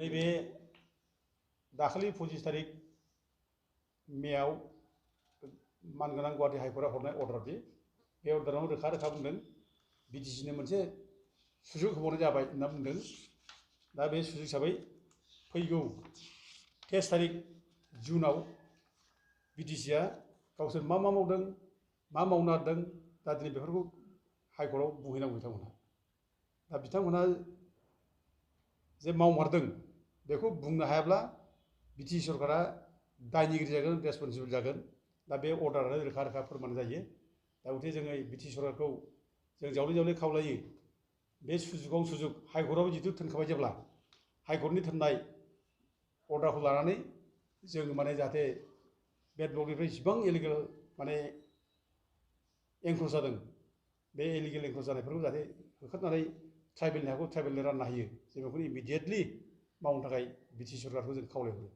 नैबे दाखालि 25 तारिख मेआव मानगोनां गुवाहाटी हाइकर्टआ हरनाय अर्डार बे अर्डाराव रोखा रोखा बुंदों बिटिसिनो मोनसे सुजुग होबावनाय जाबाय होनना बुंदों। दा बे सुजुग हिसाबै फैगौ 23 तारिख जुनाव बिटिसिआ गावसोर मा मावदों मा मावनो नागिरदों दा दिनै बेफोरखौ हाइकर्टआव बुंहैनांगौ बिथांमोनहा। दा बिथांमोनहा जे मावमारदों बेखौ बुंनो हायाब्ला बिटिसि सरकारा दायनिगिरि जागोन, रेसपन्सिबल जागोन। दा बे अर्डारानो रोखा रोखा फोरमान जायो। दा गथिखे जोङो बिटिसि सरकारखौ जों जावले जावले खावलायो बे सुजुगाव सुजुग हाइकर्टआव जिथु थोनखाबाय जेब्ला हाइकर्टनि थोननाय अर्डारखौ लानानै जों माने जाहाथे बेड ब्लकनिफ्राय जिसिबां इलिगेल माने एंक्रच जादों बे इलिगेल एंक्रच जानायफोरखौ जाहाथे होखारनानै ट्राइबेलनि हाखौ ट्राइबेलनो रानना होयो जों बेखौ इमिडियेटलि मावनो थाखाय बिटिसि सरकारखौ जों खावलायहरो।